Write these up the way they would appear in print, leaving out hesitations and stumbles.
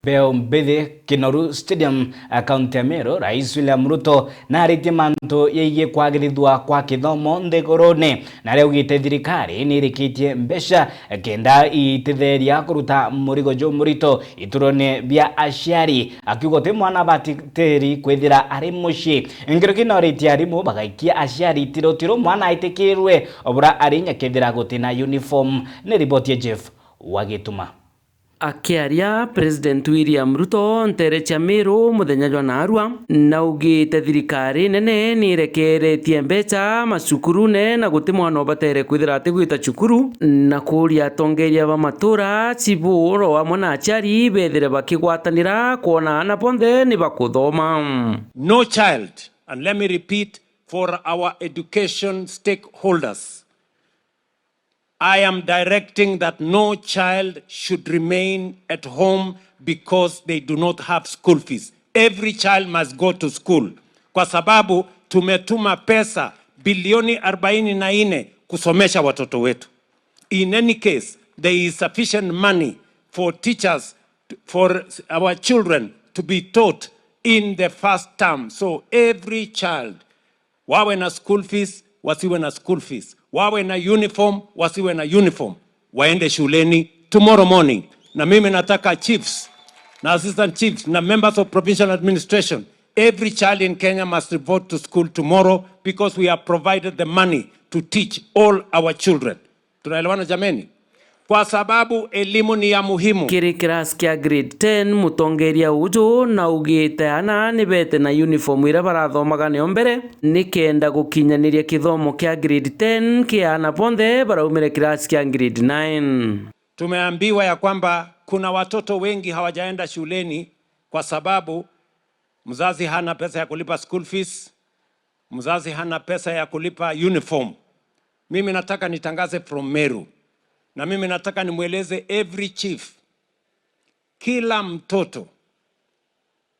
Mbeo Mbithi Kinoru Stadium, kaunti ya Meru. Rais William Ruto naritie mantu yeigie kwagirithwa kwa kithomo nthiguruni, na aria augite thirikari ni irikitie mbeca kenda itetheria kuruta murigo ju murito iturone bia aciari, akiuga ti mwana batitiri kwithira ari mucii. Ngiruki noritie arimu bagaikia aciari tirutiro mwana aitikirwe obura ari nyakethira gutina uniform. Ni riboti ya Jeff Wagituma. Akiaria, President William Ruto ntere cia Meru muthenya jwa narua naugite thirikari nene nirekeretie mbeca macukuru-ne na guti mwana ubatere kwithira atigwita cukuru, na kuria atongeria ba matura, chibu oro amwe na aciari bethire bakigwatanira kuona ana bonthe ni bakuthoma. No child, and let me repeat for our education stakeholders, I am directing that no child should remain at home because they do not have school fees. Every child must go to school. Kwa sababu tumetuma pesa bilioni 44 kusomesha watoto wetu. In any case, there is sufficient money for teachers, for our children to be taught in the first term. So every child, wawe na school fees, wasiwe na school fees, wawe na uniform, wasiwe na uniform, waende shuleni tomorrow morning. Na mimi nataka chiefs na assistant chiefs na members of provincial administration, every child in Kenya must report to school tomorrow because we have provided the money to teach all our children. Tunaelewana, jameni? Kwa sababu elimu ni ya muhimu. Kiri class kia grade 10, mutongeria uju naugite ana nibete na uniform iria barathomaga nio mbere ni kenda gukinyaniria kithomo kia grade 10 kia ana bonthe baraumire class kia grade 9. Tumeambiwa ya kwamba kuna watoto wengi hawajaenda shuleni kwa sababu mzazi hana pesa ya kulipa school fees, mzazi hana pesa ya kulipa uniform. Mimi nataka nitangaze from Meru, na mimi nataka nimweleze every chief, kila mtoto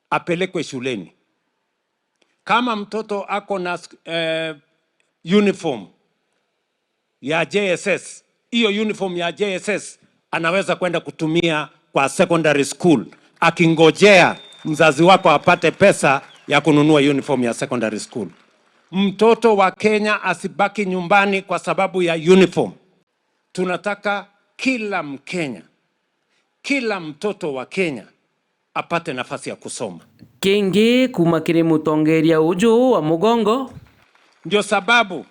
apelekwe shuleni. Kama mtoto ako na uniform ya JSS, hiyo uniform ya JSS anaweza kwenda kutumia kwa secondary school, akingojea mzazi wako apate pesa ya kununua uniform ya secondary school. Mtoto wa Kenya asibaki nyumbani kwa sababu ya uniform. Tunataka kila Mkenya, kila mtoto wa Kenya apate nafasi ya kusoma. Kingi kuma kiri mutongeria uju wa mugongo. Ndio sababu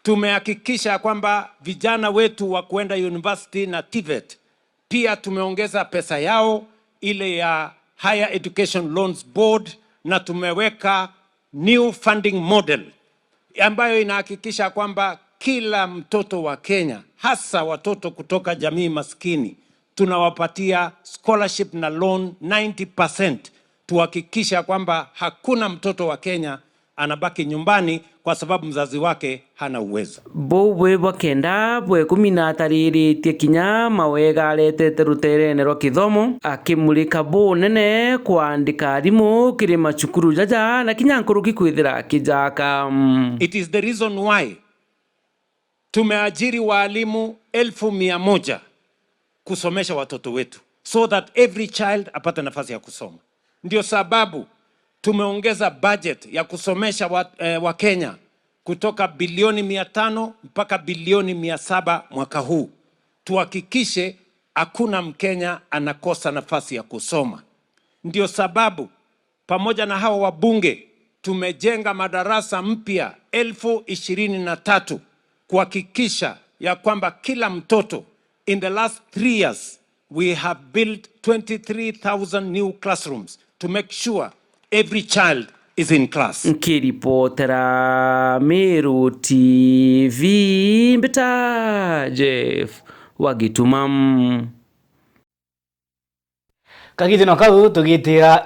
tumehakikisha kwamba vijana wetu wa kuenda university na TVET pia tumeongeza pesa yao ile ya Higher Education Loans Board, na tumeweka new funding model ambayo inahakikisha kwamba kila mtoto wa Kenya, hasa watoto kutoka jamii maskini, tunawapatia scholarship na loan 90%, tuhakikisha kwamba hakuna mtoto wa Kenya anabaki nyumbani kwa sababu mzazi wake hana uwezo. Bou bwi bwa kenda bwa ikumi na atariritie kinya mawega aretete ruterene rwa kithomo, akimurika buu nene kwandika arimu kiri macukuru jaja na kinya nkuruki kwithira akijaka. It is the reason why tumeajiri waalimu 100,000 kusomesha watoto wetu so that every child apate nafasi ya kusoma. Ndio sababu tumeongeza budget ya kusomesha Wakenya kutoka bilioni 500 mpaka bilioni 700 mwaka huu. Tuhakikishe hakuna Mkenya anakosa nafasi ya kusoma. Ndio sababu pamoja na hawa wabunge tumejenga madarasa mpya 23,000 kuhakikisha ya kwamba kila mtoto. In the last 3 years we have built 23,000 new classrooms to make sure every child is in class. Nkiripotera Meru TV, mbita Jeff Wagitumam. Kagithino kau tugitira.